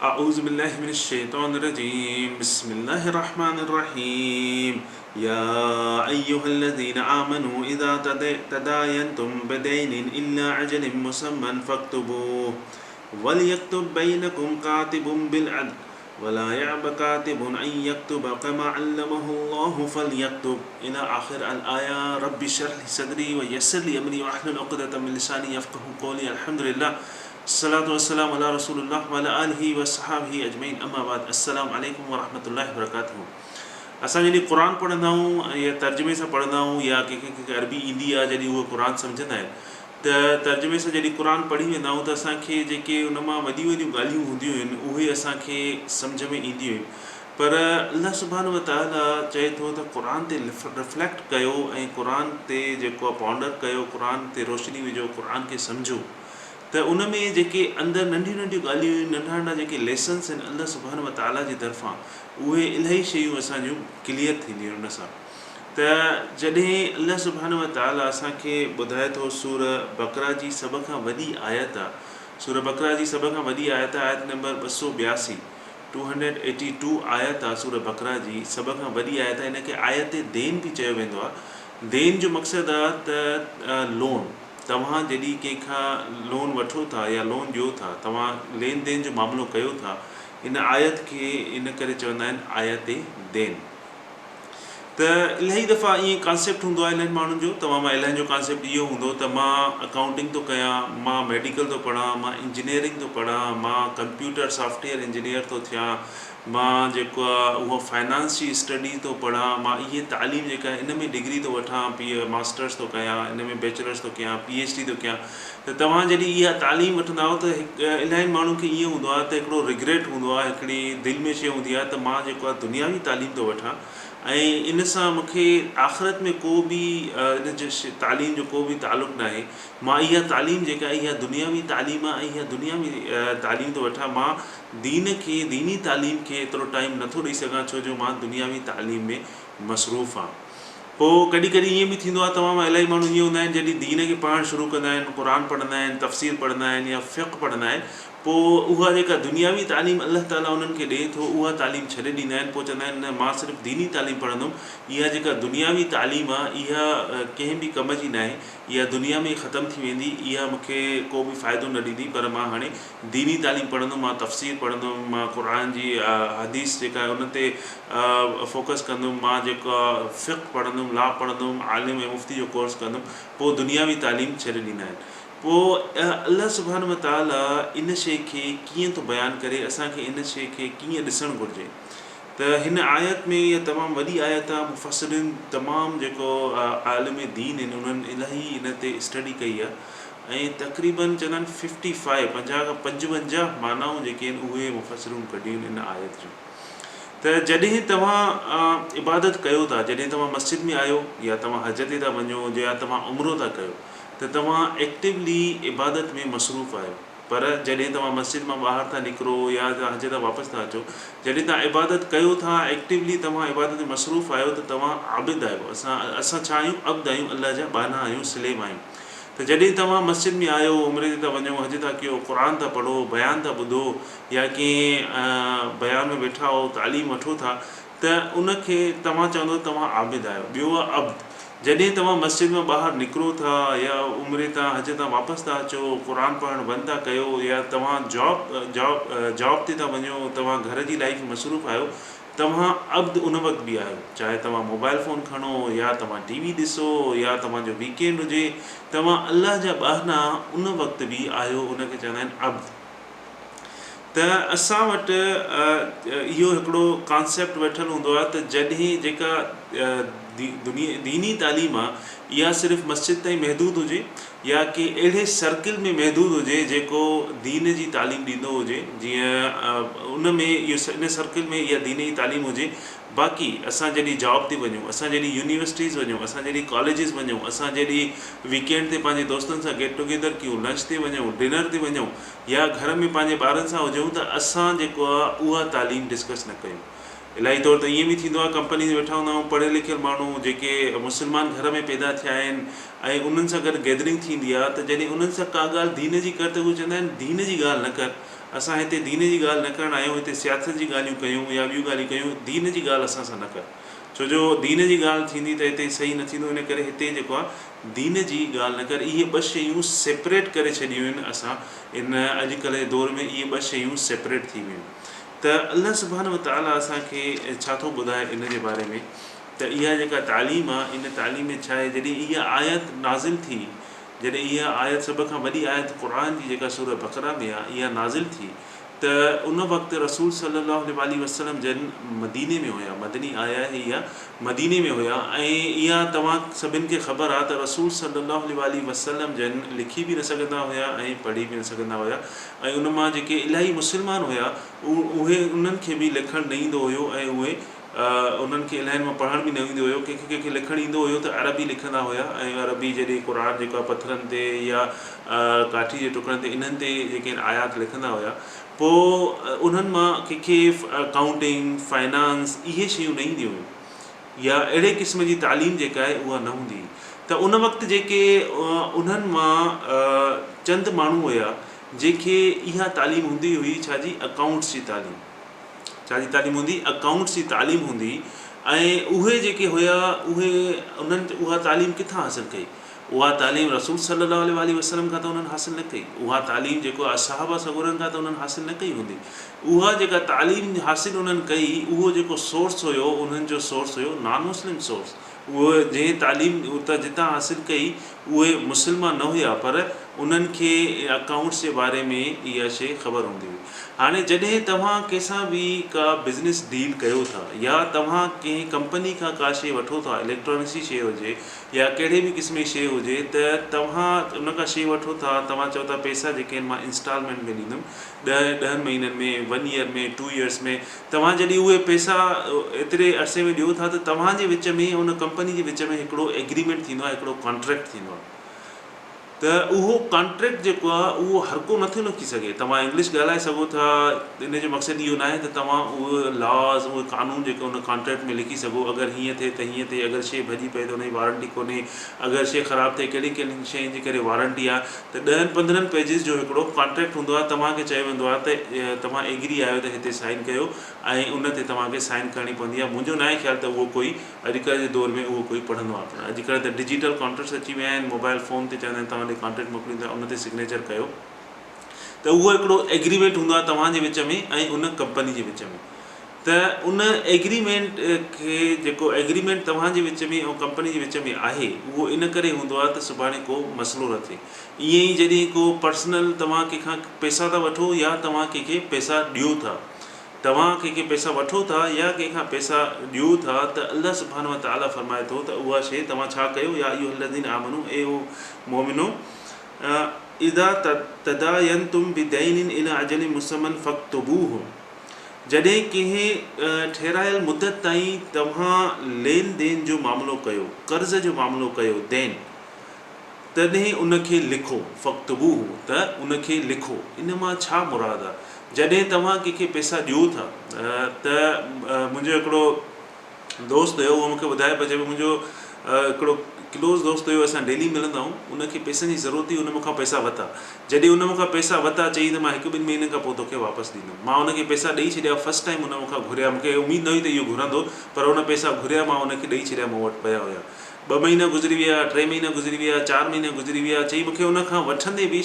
اعوذ بالله من الشيطان الرجيم بسم الله الرحمن الرحيم يا ايها الذين آمنوا اذا تداينتم بدين الى اجل مسمى فاكتبوه وليكتب بينكم كاتب بالعدل ولا يعب كاتب ان يكتب كما علمه الله فليكتب الى آخر الآية رب اشرح لي صدري ويسر لي امري واحلل عقدة من لساني يفقهوا قولي الحمد لله الصلوة والسلام علي رسول الله وعلي آله وصحابه اجمعين اما بعد السلام عليڪم ورحمة الله وبرڪاته اسان جڏهن قرآن پڙهندا آهيون يا ترجمي سان پڙهندا آهيون يا ڪنهن کي ڪنهن کي عربي ايندي آهي جڏهن اهي قرآن سمجهندا آهن ته ترجمي سان جڏهن قرآن پڙهي ويندا آهيون ته اسان کي جيڪي ان مان وڏيون وڏيون ڳالهيون هونديون آهن اهي اسان کي سمجهه ۾ اينديون آهن پر الله سبحانه وتعالي چئي ٿو ته قرآن تي رفليڪٽ ڪيو ۽ قرآن تي جيڪو آهي پونڊر ڪيو قرآن تي روشني وجهو قرآن کي سمجهو ته ان ۾ جيڪي اندر ننڍيون ننڍيون ڳالهيون آهن ننڍا ننڍا جيڪي ليسنس آهن الله سبحانه وتعالي جي طرفان اهي الاهي شيون اسان جون ڪليئر ٿينديون آهن ان سان ته جڏهن الله سبحانه وتعالي اسان کي ٻڌائي ٿو سوره بقره جي سڀ کان وڏي آيت آهي سوره بقره جي سڀ کان وڏي آيت آهي آيت نمبر 282 282 آيت آ سوره بقره جي سڀ کان وڏي آيت آ ان کي آيت دين به چيو ويندو آ دين جو مقصد آ ته لون توهان جڏهن ڪنهن کان لون وٺو ٿا يا لون ڏيو ٿا توهان لين دين جو معاملو ڪيو ٿا ان آيت کي ان ڪري چوندا آهن آيت دين. ته الاهي دفعا ائين ڪانسيپٽ هوندو آهي الاهين ماڻهن جو توهان مان الاهين جو ڪانسيپٽ اهو هوندو ته مان اڪائونٽنگ ٿو ڪيان مان ميڊيڪل ٿو پڙهان مان انجنيئرنگ ٿو پڙهان مان ڪمپيوٽر سافٽويئر انجنيئر ٿو ٿيان مان جيڪو آهي اهو فائنانس جي اسٽڊي ٿو پڙهان مان اهي تعليم جيڪا آهي ان ۾ ڊگري ٿو وٺان پي ماسٽرس ٿو ڪيان ان ۾ بيچلرس ٿو ڪيان پي ايڇ ڊي ٿو ڪيان ته توهان جڏهن اها تعليم وٺندا آهيو ته هڪ الاهين ماڻهن کي ائين هوندو آهي ته هڪڙو رگريٽ هوندو آهي هڪڙي دل ۾ شيء هوندي آهي ته مان جيڪو آهي دنياوي تعليم ٿو وٺان ۽ ان سان مون کي آخرت ۾ ڪو به ان جي تعليم جو ڪو به تعلق ناهي مان اها تعليم جيڪا آهي اها دنياوي تعليم آهي ۽ اها دنياوي تعليم ٿو وٺان مان دين کي ديني تعليم کي ايترو ٽائيم نٿو ڏئي سگهان ڇو جو مان دنياوي تعليم ۾ مصروف آهيان. پوء ڪڏهن ڪڏهن ائين به ٿيندو آهي توهان مان الاهي ماڻهو ائين هوندا آهن جڏهن دين کي پڙهڻ شروع ڪندا آهن قرآن پڙهندا آهن تفسير پڙهندا آهن يا فقه پڙهندا آهن پوء اها جيڪا دنياوي تعليم الله تعالي انهن کي ڏئي ٿو اها تعليم ڇڏي ڏيندا آهن پوء چوندا آهن نه مان صرف ديني تعليم پڙهندم اها جيڪا دنياوي تعليم آهي اها ڪنهن به ڪم جي ناهي اها دنيا ۾ ئي ختم ٿي ويندي اها مون کي ڪو به فائدو نه ڏيندي پر مان هاڻي ديني تعليم پڙهندم، مان تفسير پڙهندم، مان قرآن جي حديث جيڪا آهي ان تي فوڪس ڪندم، مان جيڪو آهي فقه پڙهندم، لا پڙهندم، عالم ۽ مفتي جو ڪورس ڪندم، پوء دنياوي تعليم ڇڏي ڏيندا آهن. پوء الله سبحانه وتعاليٰ ان شيء کي ڪيئن ٿو بيان ڪري، اسان کي ان شيء کي ڪيئن ڏسڻ گهرجي ته هن آيت ۾ اها تمام وڏي آيت آهي، مفسرين تمام جيڪو عالم دين آهن انهن الاهي ان تي اسٽڊي ڪئي آهي. ۽ تقريباً چوندا آهن ففٽي فائيو، 50 کان 55، معنائون جيڪي آهن اهي مفسرون ڪڍيون آهن ان آيت جون ته جڏهن توهان عبادت ڪيو ٿا جڏهن توهان مسجد ۾ آهيو يا توهان حج تي ٿا وڃو يا توهان عمرو ٿا ڪيو ته توهان ايڪٽيولي عبادت ۾ مصروف آهيو پر جڏهن توهان مسجد مان ٻاهر ٿا نڪرو يا حج تان واپس ٿا اچو جڏهن توهان عبادت ڪيو ٿا ايڪٽيولي توهان عبادت ۾ مصروف آهيو ته توهان عابد آهيو اسان اسان ڇا آهيون عبد آهيون الله جا ٻانها آهيون سليم آهيون ته جڏهن توهان مسجد ۾ آيو، عمري تي ٿا وڃو، حج ٿا ڪيو، قرآن ٿا پڙهو، بيان ٿا ٻڌو يا ڪنهن بيان ۾ ويٺا آهو، تعليم وٺو ٿا ته ان کي توهان چوندو توهان عابد آهيو. ٻيو آهي عبد، جڏهن توهان مسجد مان ٻاهر نڪرو ٿا يا عمري تان حج تان واپس ٿا اچو، قرآن پڙهڻ بند ٿا ڪيو يا توهان جاب جاب جاب تي ٿا وڃو، توهان گهر جي لائيف ۾ مصروف آهيو توهان عبد ان وقت به آهيو چاهي توهان موبائل فون کڻو يا توهان ٽي وي ڏسو يا توهان جو ويڪ اينڊ هجي توهان الله جا ٻانها ان وقت به آهيو ان کي چوندا آهن عبد ته اسان وٽ اهو هڪڙو ڪانسيپٽ ويٺل هوندو آهي ته جڏهن جيڪا ديني تعليم آهي اها صرف مسجد تائين محدود هجي يا ڪنهن اهڙي سرڪل ۾ محدود هجي جيڪو دين جي تعليم ڏيندو هجي جيئن ان ۾ اهو ان سرڪل ۾ اها دين جي تعليم هجي باقي اسان جڏهن جاب تي وڃون اسان جڏهن يونيورسٽيز وڃون اسان جڏهن ڪاليجز وڃون اسان جڏهن ويڪينڊ تي پنهنجي دوستن سان گيٽ ٽوگيدر ڪيون لنچ تي وڃون ڊنر تي وڃون يا گهر ۾ پنهنجي ٻارن سان هجون ته اسان جيڪو آهي اها تعليم ڊسڪس نه ڪيون. الاهي طور ته ائين به ٿيندو آهي ڪمپني ۾ ويٺا هوندا آهيون پڙهيل لکيل ماڻهو جيڪي مسلمان گهر ۾ پيدا ٿيا آهن ۽ انهن سان گڏ گيدرنگ ٿيندي آهي ته جڏهن انهن سان ڪا ڳالهه دين جي ڪر ته اهي چوندا آهن دين جي ڳالهه نه ڪر اسان هتي دين جي ڳالهه نه ڪرڻ آيا آهيون هتي سياست جي ڳالهيون ڪيون يا ٻيون ڳالهيون ڪيون دين جي ڳالهه اسان سان نه ڪر ڇو جو دين جي ڳالهه ٿيندي ته هتي صحيح نه ٿيندو ان ڪري هتي جيڪو آهي دين جي ڳالهه نه ڪر اهي ٻه شيون سيپريٽ ڪري ڇڏيون آهن اسان ان اڄڪلهه جي دور ۾ اهي ٻه شيون سيپريٽ ٿي ويون ته الله سبحانه وتعاليٰ اسان کي ڇا ٿو ٻڌائي ان جي باري ۾ ته اها جيڪا تعليم آ ان تعليم ۾ ڇا آهي جڏهن اها آيت نازل ٿي جڏهن اها آيت سڀ کان وڏي آيت قرآن جي جيڪا سوره بقره ۾ آ اها نازل ٿي ته ان وقت رسول صلي الله عليه واٰله وسلم جن مديني ۾ هيا مدني آيا آهي اها مديني ۾ هيا ۽ اها توهان سڀن کي خبر آ ته رسول صلي الله عليه واٰله وسلم جن لکي به نه سگهندا هيا ۽ پڙهي به نه سگهندا هيا ۽ ان مان جيڪي الاهي مسلمان هيا اهي انهن کي به لکڻ نه ايندو هيو ۽ اهي انهن کي الاهين مان پڙهڻ به نه ايندو هيو ڪنهن کي ڪنهن کي لکڻ ايندو هيو ته عربي لکندا هيا ۽ عربي جڏهن قرآن جيڪو آهي پٿرن تي يا ڪاٺي جي ٽڪڙن تي انهن تي جيڪي آهن آيات لکندا هيا پوء انهن مان ڪنهن کي اڪائونٽنگ فائنانس اهي شيون نه اينديون هيون يا اهڙي قسم جي تعليم جيڪا آهي اها نه هوندي هئي ته ان وقت جيڪي انهن مان چند ماڻهو هيا جيڪي اها تعليم هوندي هئي ڇا جي اڪائونٽس جي تعليم ڇا جي تعليم هوندي اڪائونٽس جي تعليم هوندي ۽ اهي جيڪي هيا اهي انهن اها تعليم ڪٿان حاصل ڪئي اها تعليم رسول صلي الله عليه واٰله وسلم کان ته انهن حاصل نه ڪئي اها تعليم جيڪو اصحابه سڳورن کان ته انهن حاصل نه ڪئي هوندي اها جيڪا تعليم حاصل انهن ڪئي اهو جيڪو سورس هيو انهن جو سورس هيو نان مسلم سورس اهو جنهن تعليم اتان جتان حاصل ڪئي اهي مسلمان نه هيا پر انهن کي اڪائونٽس جي باري ۾ اها شيء خبر هوندي هئي. هاڻي جڏهن توهان ڪنهن سان به ڪا بزنس ڊيل ڪيو ٿا يا توهان ڪنهن ڪمپني کان ڪا شيء وٺو ٿا اليڪٽرانڪس جي شيء هجي يا ڪهڙي به قسم جي شيء هجي ته توهان ان کان شيء وٺو ٿا توهان چئو ٿا پئسا جيڪي آهن مان انسٽالمينٽ ۾ ڏيندم ڏهه ڏهن مهينن ۾ ون ييئر ۾ ٽو ييئرس ۾ توهان جڏهن اهي پئسا ايتري عرصي ۾ ڏيو ٿا ته توهان جي وچ ۾ ان ڪمپني جي وچ ۾ هڪڙو ايگريمينٽ ٿيندو آهي هڪڙو ڪانٽريڪٽ ٿيندو آهي ته اهو ڪانٽريڪٽ جيڪو آهي اهو هر ڪو نٿو لکي سگهي توهان انگلش ڳالهائي سگهو ٿا ان جو مقصد اهو ناهي ته توهان اهي لاز اهي قانون جيڪي ان ڪانٽريڪٽ ۾ لکي سگهو اگر هيئن ٿئي ته هيئن ٿئي اگر شيء ڀڄي پئي ته ان جي وارنٽي ڪونهي اگر شيء خراب ٿئي ڪهڙين ڪهڙين شين جي ڪري وارنٽي آهي ته ڏهن پندرهن پيجز جو هڪڙو ڪانٽريڪٽ هوندو آهي توهان کي چيو ويندو آهي ته توهان ايگري آهيو ته هتي سائن ڪيو ۽ ان تي توهان کي سائن ڪرڻي پوندي آهي منهنجو ناهي خيال ته اهو ڪوئي اڄڪلهه جي دور ۾ اهو ڪوئي پڙهندو آهي پر اڄڪلهه ته ڊجيٽل ڪانٽريڪٽس اچي ويا آهن موبائل فون تي چوندا آهن توهان ڏي ڪانٽريڪٽ موڪليون ٿا ان تي سگنيچر ڪيو ته اهو هڪڙو ايگريمينٽ هوندو آهي توهان جي وچ ۾ ۽ ان ڪمپني جي وچ ۾ ته ان ايگريمينٽ کي جيڪو ايگريمينٽ توهان جي وچ ۾ ۽ ڪمپني جي وچ ۾ آهي اهو ان ڪري هوندو آهي ته سڀاڻي ڪو مسئلو نه ٿئي. ائين ئي جڏهن ڪو پرسنل توهان ڪنهن کان پئسا ٿا وٺو يا توهان ڪنهن کي پئسا ڏيو ٿا توهان ڪنهن کي پئسا وٺو ٿا يا ڪنهن کان پئسا ڏيو ٿا ته الله سبحانه وتعاليٰ فرمائي ٿو ته اها شيء توهان ڇا ڪيو يا ايها الذين آمنو اي او مؤمنو اذا تداينتم بدين الي اجل مسمًي فاڪتبوه جڏهن ڪنهن ٺهرايل مدت تائين توهان لين دين جو معاملو ڪيو، قرض جو معاملو ڪيو، دين، تڏهن ان کي لکو، فاڪتبوه، ته ان کي لکو. ان مان ڇا مراد آهي؟ جڏهن توهان ڪنهن کي پئسا ڏيو ٿا ته منهنجو هڪڙو دوست هيو اهو مونکي ٻڌائي پيو چئي پيو منهنجو هڪڙو ڪلوز دوست هيو اسان ڊيلي ملندا آهيون ان کي پئسن جي ضرورت هئي ان مون کان پئسا ورتا جڏهن ان مون کان پئسا ورتا چئي ته مان هڪ ٻن مهينن کان پوء توکي واپس ڏيندم مان ان کي پئسا ڏئي ڇڏيا فرسٽ ٽائيم ان مون کان گهريا مونکي اميد نه هئي ته اهو گهرندو پر ان پئسا گهريا مان ان کي ڏئي ڇڏيا مون وٽ پيا هيا ٻه مهينا گذري ويا ٽي مهينا گذري ويا چار مهينا گذري ويا چئي مونکي ان کان وٺندي به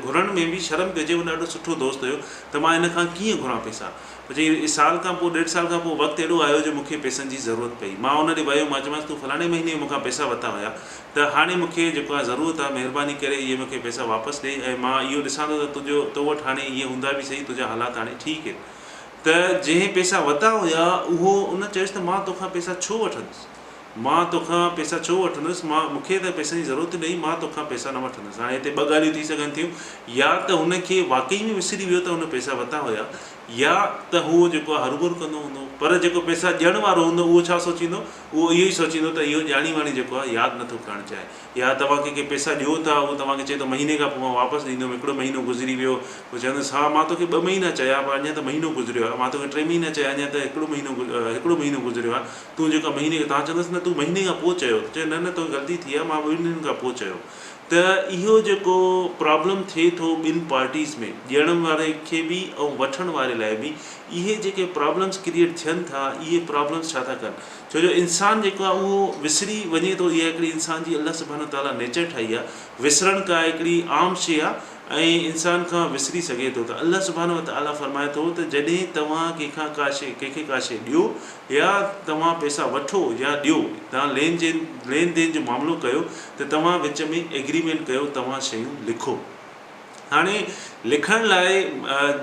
گهرڻ ۾ به شرم پيو اچي هو ڏاڍو سٺو دوست هيو ته مان ان کان ڪيئن گهران پئسا چئي سال کان پوء ڏيڍ سال کان پوء وقت اهڙو آيو جو مون کي پئسن جي ضرورت پئي. مان ان ڏي ويو مان چيومانس تون فلاڻي مهيني مون کان پئسا ورتا هيا ته هاڻي مون کي جيڪو آهي ضرورت آهي مهرباني ڪري اهي مون کي پئسا واپس ڏي ۽ مان اهو ڏسان ٿو ته تنهنجو تو وٽ هاڻي اهي هوندا به سهي تنهنجا حالات هاڻي ٺيڪ آهن ته جنهن پئسا ورتا هيا اهو ان چيس ته مان توکان پئسا ڇو وٺندس مان توکان پئسا ڇو وٺندس، مان، مون کي ته پئسن جي ضرورت ئي ناهي، مان توکان پئسا نه وٺندس. هاڻي هتي ٻه ڳالهيون ٿي سگهن ٿيون، يا ته هن کي واقعي ۾ وسري ويو ته هن پئسا ورتا هيا، يا ته هو جيڪو آهي هروڀرو ڪندو هوندو. پر جيڪو پئسا ڏيڻ وارو هوندو اهو ڇا سوچيندو؟ اهو اهو ئي سوچيندو ته اهو ڄاڻي واڻي جيڪو آهي ياد نٿو ڪرڻ چاهي. يا توهان ڪنهن کي پئسا ڏيو ٿا اهو توهان کي چئي ٿو مهيني کان پوء مان واپس ڏيندم هڪڙو مهينو گذري ويو پوء چوندس ها مان توکي ٻه مهينا چيا پر اڃا ته مهينو گذريو آهي مان توکي ٽي مهينا چيا اڃا ته هڪڙو مهينو هڪڙو مهينو گذريو آهي تون جيڪو مهيني توهان چوندس نه تون مهيني کان پوء چيو ته چئي نه نه توکي غلطي ٿي آهي مان ٻن ڏينهن کان پوء چيو ته اهو جيڪو پرابلم ٿئي ٿو ٻن پارٽيز ۾ ڏيڻ واري کي به ۽ وٺڻ واري لاء به اهي جيڪي پرابلمس ڪريئيٽ ٿين ٿا اهي پرابلمس ڇا ٿا ڪن ڇو جو انسان جيڪو آهي اهو وسري وڃي ٿو اها هڪڙي انسان جي الله سبحانه وتعاليٰ نيچر ٺاهي آهي وسرڻ ڪا هڪڙي عام شيء آهي ۽ انسان کان وسري سگهي ٿو ته الله سبحانه وتعاليٰ فرمائي ٿو ته جڏهن توهان ڪنهن کان ڪا شيء ڪنهن کي ڪا شيء ڏيو يا توهان پئسا وٺو يا ڏيو توهان لين جين لين دين جو معاملو ڪيو ته توهان وچ ۾ ايگريمينٽ ڪيو توهان شيون لکو. هاڻي لکڻ لاء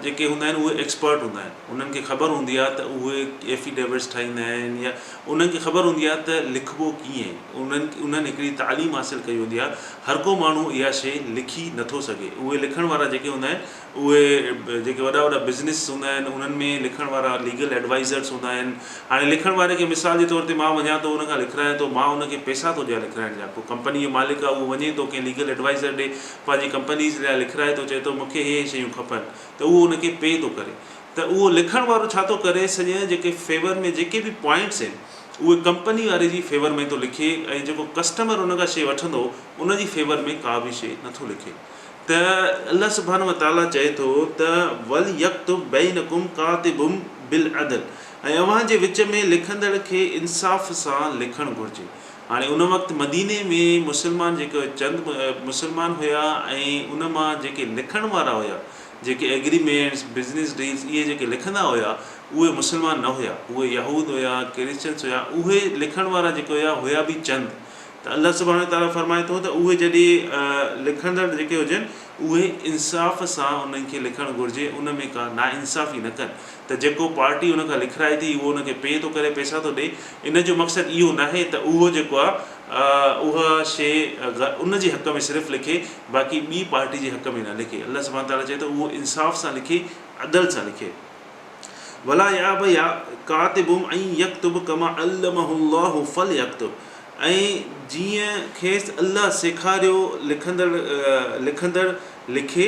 جيڪي هوندا آهن اهي ايڪسپرٽ هوندا آهن انهن کي خبر هوندي آهي ته اهي ايفيڊيوٽس ٺاهيندا آهن يا انهن کي خبر هوندي آهي ته لکبو ڪيئن انهن انهن هڪڙي تعليم حاصل ڪئي هوندي آهي هر ڪو ماڻهو اها شيء لکي نٿو سگهي اهي لکڻ وارا جيڪي هوندا آهن اهي جيڪي وڏا وڏا بزنس هوندا آهن انهن ۾ لکڻ وارا ليگل ايڊوائزرس هوندا آهن هاڻي لکڻ واري کي مثال جي طور تي مان وڃان ٿو ان کان لکرايان ٿو مان ان کي پئسا ٿو ڏيان لکرائڻ جا ڪو ڪمپني جو مالڪ آهي اهو وڃي ٿو ڪنهن ليگل ايڊوائزر ڏي پنهنجي ڪمپنيز لاء لکرائي ٿو چئي ٿو مون کي هي هي شيون کپن ته اهو ان کي پي ٿو ڪري ته اهو لکڻ وارو ڇا ٿو ڪري سڄي جيڪي فيور ۾ جيڪي به پوائنٽس آهن اهي ڪمپني واري جي فيور ۾ ٿو لکي ۽ جيڪو ڪسٽمر ان کان شيء وٺندو ان جي فيور ۾ ڪا به شيء نٿو لکي ته الله سبحانه وتعاليٰ چئي ٿو ته وليڪتب بينڪم ڪاتب بالعدل ۽ اوهان جي وچ ۾ لکندڙ کي انصاف سان لکڻ گهرجي. هاڻي ان وقت مديني ۾ مسلمان جيڪي چند مسلمان هيا ۽ ان مان جيڪي لکڻ وارا هيا جيڪي ايگريمينٽس، بزنس ڊيلز اهي جيڪي لکندا هيا اهي مسلمان نه هيا اهي يهود هيا ڪرسچنس هيا اهي لکڻ وارا جيڪي هيا هيا به چند ته الله سبحانه وتعاليٰ فرمائي ٿو ته اهي جڏهن لکندڙ جيڪي هجن اهي انصاف سان انهن کي لکڻ گهرجي ان ۾ ڪا ناانصافي نه ڪن ته جيڪو پارٽي ان کان لکرائي ٿي اهو ان کي پي ٿو ڪري پئسا ٿو ڏي ان جو مقصد اهو ناهي ته اهو جيڪو آهي اها شيء ان جي حق ۾ صرف لکي باقي ٻي پارٽي جي حق ۾ نه لکي الله سبحانه وتعاليٰ چئي ٿو اهو انصاف سان لکي عدل سان لکي. ولا ياب ڪاتب ان يڪتب ڪما علمه الله فليڪتب ۽ جيئن کيس الله سيکاريو لکندڙ لکندڙ لکي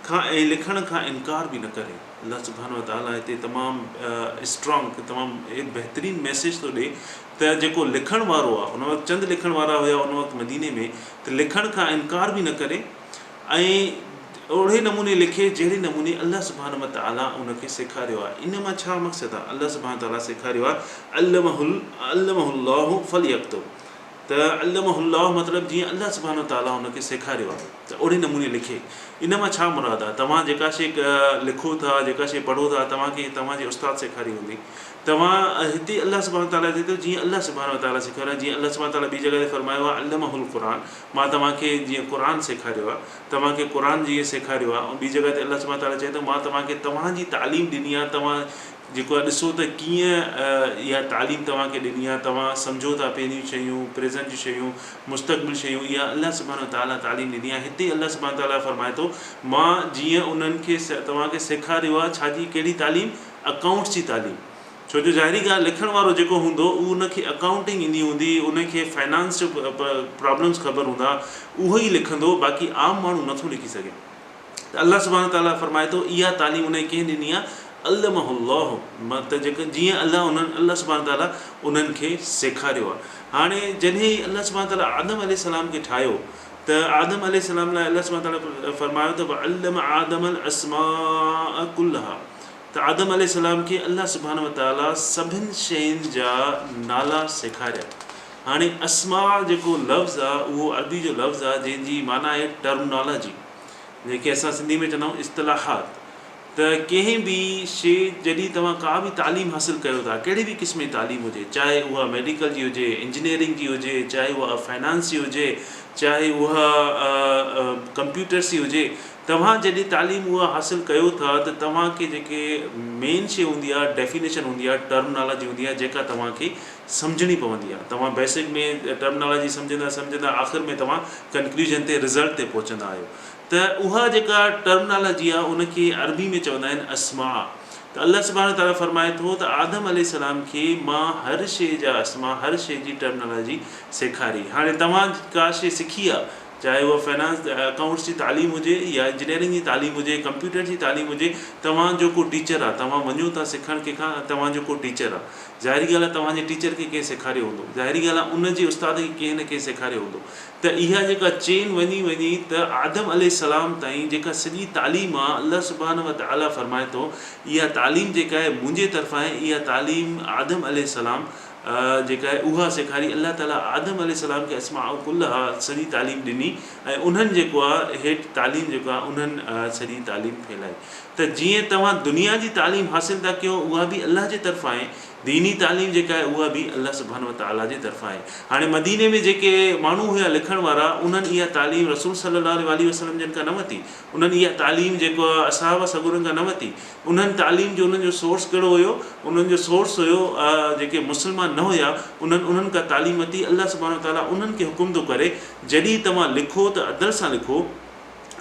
کان ۽ لکڻ کان انڪار به نه ڪري. الله سبحانه وتعاليٰ هتي تمام اسٽرانگ تمام بهترين ميسيج ٿو ڏي ته جيڪو لکڻ وارو آهي ان وقت چند لکڻ وارا هيا ان وقت مديني ۾ ته لکڻ کان انڪار به نه ڪري ۽ اهڙي نموني لکي جهڙي نموني الله سبحانه وتعاليٰ ان کي سيکاريو آهي. ان مان ڇا مقصد آهي؟ الله سبحانه وتعاليٰ سيکاريو آهي علمه علمه الله فليڪتب ته علمه الله مطلب جيئن الله سبحانه وتعاليٰ ان کي سيکاريو آهي ته اهڙي نموني لکي. ان مان ڇا مراد آهي؟ توهان جيڪا شيء لکو ٿا، جيڪا شيء پڙهو ٿا، توهان کي توهان جي استاد سيکاري هوندي. توهان هتي الله سبحانه وتعاليٰ چئي ٿو جيئن الله سبحانه وتعاليٰ سيکاريو آهي، جيئن الله سبحانه وتعاليٰ ٻي جڳهه تي فرمايو آهي علمه القرآن مان توهان کي جيئن قرآن سيکاريو آهي، توهان کي قرآن جيئن سيکاريو آهي ۽ ٻي جڳهه تي الله سبحانه وتعاليٰ چئي ٿو مان توهان کي توهان جي تعليم ڏني آهي، توهان جيڪو آهي ڏسو ته ڪيئن اها تعليم توهان کي ڏني آهي، توهان سمجهو ٿا پهريون شيون، پريزنٽ جون شيون، مستقبل شيون اها الله سبحانه وتعاليٰ تعليم ڏني آهي. هتي الله سبحانه وتعاليٰ فرمائي ٿو مان جيئن انهن کي توهان کي سيکاريو آهي، ڇا جي ڪهڙي تعليم؟ اڪائونٽس جي تعليم. ڇو جو ظاهري ڳالهه لکڻ وارو جيڪو هوندو اهو ان کي اڪائونٽنگ ايندي هوندي ان کي فنانس جو پرابلمس خبر هوندا اهو ئي لکندو باقي عام ماڻهو نٿو لکي سگهي ته الله سبحانه وتعالٰي فرمائي ٿو اها تعليم ان کي ڪنهن ڏني آهي علمه الله مطلب جيڪو جيئن الله انهن الله سبحانه وتعالٰي انهن کي سيکاريو آهي هاڻي جڏهن الله سبحانه وتعالٰي آدم عليه السلام کي ٺاهيو ته آدم عليه السلام لاء الله سبحانه وتعالٰي فرمايو ته وعلم آدم الاسماء كلها ته آدم عليه السلام کي الله سبحانه وتعاليٰ سڀن شين جا نالا سيکاريا. هاڻي اسماء جيڪو لفظ آ اهو عربي جو لفظ آ جنهن جي معنيٰ آهي ٽرمنالاجي جنهن کي اسان سنڌي ۾ چوندا آهيون اصطلاحات ته ڪنهن به شي جڏهن توهان ڪا به تعليم حاصل ڪيو ٿا ڪهڙي به قسم جي تعليم هجي چاهي اها ميڊيڪل جي هجي انجنيئرنگ جي هجي چاهي اها فنانس جي هجي چاهي اها ڪمپيوٽرس جي هجي توهان جڏهن تعليم اها حاصل ڪيو ٿا ته توهان کي جيڪي مين شيء هوندي آهي ڊيفينيشن هوندي آهي ٽرمنالاجي هوندي آهي جيڪا توهان کي سمجهڻي پوندي آهي توهان بيسڪ ۾ ٽرمنالاجي سمجهندا سمجهندا آخر ۾ توهان ڪنڪلوزن تي رزلٽ تي پهچندا آهيو ته اها جيڪا ٽرمنالاجي آهي ان کي عربي ۾ چوندا آهن اسماء ته الله سبحانه وتعاليٰ فرمائي ٿو ته آدم عليه السلام کي مان هر شيء جا اسماء هر شيء جي ٽرمنالاجي سيکاري. هاڻي توهان ڪا شيء سکي آ چاهي اها فنانس اڪائونٽس جي تعليم هجي يا انجنيئرنگ جي تعليم هجي ڪمپيوٽر جي تعليم هجي توهان جو ڪو ٽيچر آ توهان وڃو ٿا سکڻ ڪنهن کان توهان جو ڪو ٽيچر آ ظاهري ڳالهه آ توهان جي ٽيچر کي ڪنهن سيکاريو هوندو ظاهري ڳالهه آ ان جي استاد کي ڪنهن نه ڪنهن سيکاريو هوندو ته اها جيڪا چين وڃي وڃي ته آدم عليه السلام تائين جيڪا سڄي تعليم آ الله سبحانه وتعاليٰ فرمائي ٿو اها تعليم جيڪا آهي منهنجي طرفان آهي اها تعليم آدم عليه السلام جيڪا آهي اها سيکاري الله تعاليٰ آدم عليه السلام کي اسماء ڪلها سڄي تعليم ڏني ۽ انهن جيڪو آ هيٺ تعليم جيڪو آ انهن سڄي تعليم ڦهلائي ته جيئن توهان دنيا جي تعليم حاصل ٿا ڪيو اها به الله جي طرفان آهي ديني تعليم جيڪا آهي اها به الله سبحانه وتعاليٰ جي طرفان آهي. هاڻي مديني ۾ جيڪي ماڻهو هيا لکڻ وارا انهن اها تعليم رسول صلي الله عليه واٰله وسلم جن کان نه ورتي. انهن اها تعليم جيڪو آهي اصحاب سڳورن کان نه ورتي. انهن تعليم جو انهن جو سورس ڪهڙو هيو؟ انهن جو سورس هيو جيڪي مسلمان نه هيا انهن انهن کان تعليم ورتي. الله سبحانه وتعاليٰ انهن کي حڪم ٿو ڪري جڏهن توهان لکو ته عدل سان لکو.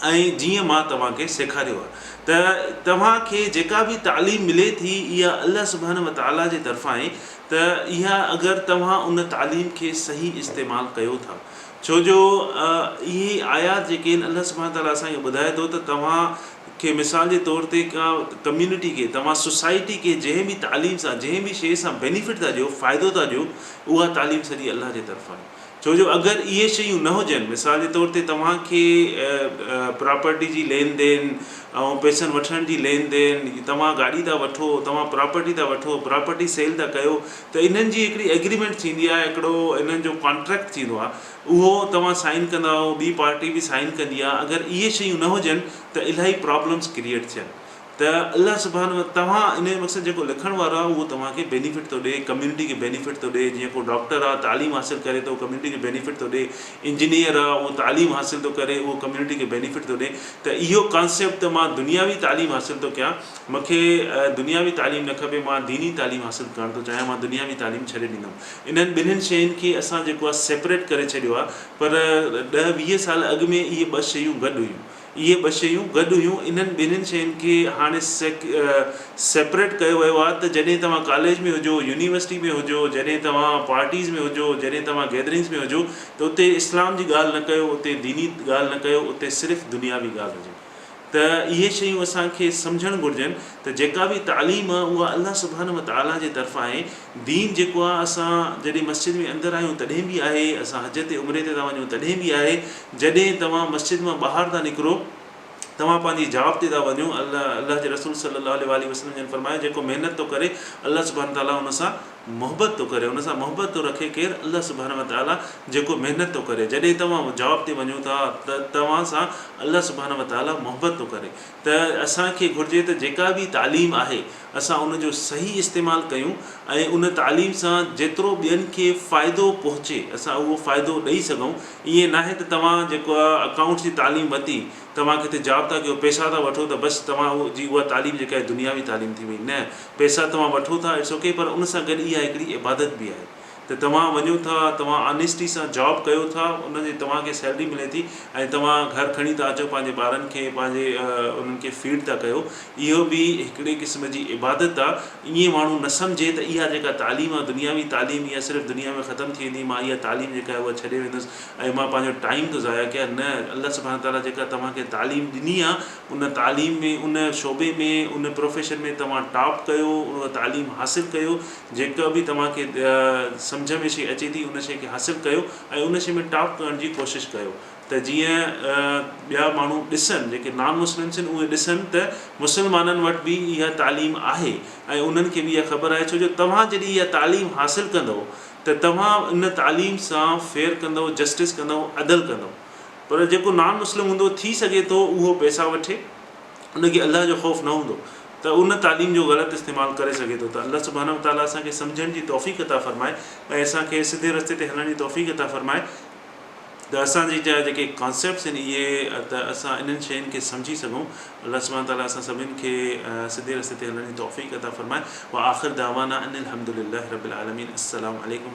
۽ جيئن مان توهان کي سيکاريو آهي ته توهان کي جيڪا به تعليم ملي ٿي اها الله سبحانه وتعاليٰ جي طرفان آهي ته اها اگر توهان ان تعليم کي صحيح استعمال ڪيو ٿا ڇو جو اهي آيات جيڪي آهن الله سبحانه وتعاليٰ اسان کي ٻڌائي ٿو ته توهان کي مثال جي طور تي ڪا ڪميونٽي کي توهان سوسائٽي کي جنهن به تعليم سان جنهن به شيء سان بينيفٽ ٿا ڏيو فائدو ٿا ڏيو اها تعليم سڄي الله جي طرفان آهي ڇو جو اگر اهي شيون نه هجن، مثال جي طور تي توهان کي پراپرٽي جي لين دين ۽ پئسن وٺڻ جي لين دين، توهان گاڏي ٿا وٺو، توهان پراپرٽي ٿا وٺو، پراپرٽي سيل ٿا ڪيو ته انهن جي هڪڙي ايگريمينٽ ٿيندي آهي، هڪڙو انهن جو ڪانٽريڪٽ ٿيندو آهي، اهو توهان سائن ڪندا آهيو، ٻي پارٽي به سائن ڪندي آهي، اگر اهي شيون نه هجن ته الاهي پرابلمس ڪريئيٽ ٿين. ته الله سبحانه و توهان ان جو مقصد جيڪو لکڻ وارو آهي اهو توهان کي بينيفٽ ٿو ڏئي ڪميونٽي کي بينيفٽ ٿو ڏئي جيئن ڪو ڊاڪٽر آهي تعليم حاصل ڪري ٿو ڪميونٽي کي بينيفٽ ٿو ڏئي انجنيئر آهي اهو تعليم حاصل ٿو ڪري اهو ڪميونٽي کي بينيفٽ ٿو ڏئي ته اهو ڪانسيپٽ ته مان دنياوي تعليم حاصل ٿو ڪيان مونکي دنياوي تعليم نه کپي مان ديني تعليم حاصل ڪرڻ ٿو چاهيان مان دنياوي تعليم ڇڏي ڏيندم انهن ٻنهين شين کي اسان جيڪو آهي سيپريٽ ڪري ڇڏيو آهي پر ڏهه ويهه سال اڳ ۾ اهي ٻه شيون گڏ هيون اهي ٻه شيون گڏ هيون، انهن ٻنهين شين کي هاڻي سيپريٽ ڪيو ويو آهي ته جڏهن توهان ڪاليج ۾ هجو، يونيورسٽي ۾ هجو، جڏهن توهان پارٽيز ۾ هجو، جڏهن توهان گيدرنگز ۾ هجو ته اتي اسلام جي ڳالهه نه ڪيو، اتي ديني ڳالهه نه ڪيو، اتي صرف دنياوي ڳالهه هجي ته اهي شيون اسان کي سمجهڻ گهرجن ته جيڪا به تعليم آهي اها الله سبحانه وتعاليٰ جي طرفان آهي، دين جيڪو آهي اسان جڏهن مسجد ۾ اندر آهيون تڏهن به آهي، اسان حج تي عمري تي ٿا وڃون تڏهن به آهي، جڏهن توهان مسجد مان ٻاهر ٿا نڪرو توهان پنهنجي جاب تي ٿا وڃو الله الله جي رسول صلي الله عليه واٰله وسلم جن فرمايو جيڪو محنت ٿو ڪري الله سبحانه وتعاليٰ ان سان محبت ٿو ڪري ان سان محبت ٿو رکي ڪير الله سبحانه وتعاليٰ جيڪو محنت ٿو ڪري جڏهن توهان جاب تي وڃو ٿا ته توهان سان الله سبحانه وتعاليٰ محبت ٿو ڪري ته اسان کي گهرجي ته جيڪا به تعليم آهي اسان ان جو صحيح استعمال ڪيون ۽ ان تعليم سان جيترو ٻين کي فائدو پهچي اسان اهو فائدو ڏئي سگهون ائين ناهي ته توهان جيڪو آهي اڪائونٽس جي تعليم ورتي توهان ڪٿي جاب ٿا ڪيو پئسا ٿا وٺو ته بس توهان جي اها تعليم جيڪا آهي دنياوي تعليم ٿي وئي نه پئسا توهان وٺو ٿا it's okay پر ان سان گڏ اها هڪڙي عبادت به آهي ته توهان وڃو ٿا توهان آنيسٽي سان جاب ڪيو ٿا ان جي توهان کي سيلري ملي ٿي ۽ توهان گهر کڻي ٿا اچو پنهنجي ٻارن کي پنهنجي انهن کي فيڊ ٿا ڪيو اهو به هڪڙي قسم جي عبادت آ ائين ماڻهو نه سمجهي ته اها جيڪا تعليم آ دنياوي تعليم اها صرف دنيا ۾ ختم ٿي ويندي مان اها تعليم جيڪا آهي اها ڇڏي ويندس ۽ مان پنهنجو ٽائيم ٿو ضايع ڪيان نه الله سبحانه تعاليٰ جيڪا توهان کي تعليم ڏني آ ان تعليم ۾ ان شعبي ۾ ان پروفيشن ۾ توهان ٽاپ ڪيو اها تعليم حاصل ڪيو جيڪا به توهان کي سمجهه ۾ شيء اچي ٿي ان شيء کي حاصل ڪيو ۽ ان شيء ۾ ٽاپ ڪرڻ جي ڪوشش ڪيو ته جيئن ٻيا ماڻهو ڏسن جيڪي نان مسلمس آهن اهي ڏسن ته مسلمانن وٽ به اها تعليم آهي ۽ انهن کي به اها خبر آهي ڇو جو توهان جڏهن اها تعليم حاصل ڪندؤ ته توهان ان تعليم سان فيئر ڪندؤ جسٽس ڪندؤ عدل ڪندؤ پر جيڪو نان مسلم هوندو ٿي سگهي ٿو اهو پئسا وٺي ان کي الله جو خوف نه هوندو ته ان تعليم جو غلط استعمال ڪري سگهي ٿو ته الله سبحانه وتعاليٰ اسان کي سمجهڻ جي توفيق عطا فرمائي ۽ اسان کي سڌي رستي تي هلڻ جي توفيق عطا فرمائي ته اسان جي جا جيڪي ڪانسيپٽس آهن اهي ته اسان انهن شين کي سمجهي سگهون الله سبحانه وتعاليٰ اسان سڀن کي سڌي رستي تي هلڻ جي توفيق عطا فرمائي واخر دعوانا ان الحمد لله رب العالمين السلام عليڪم.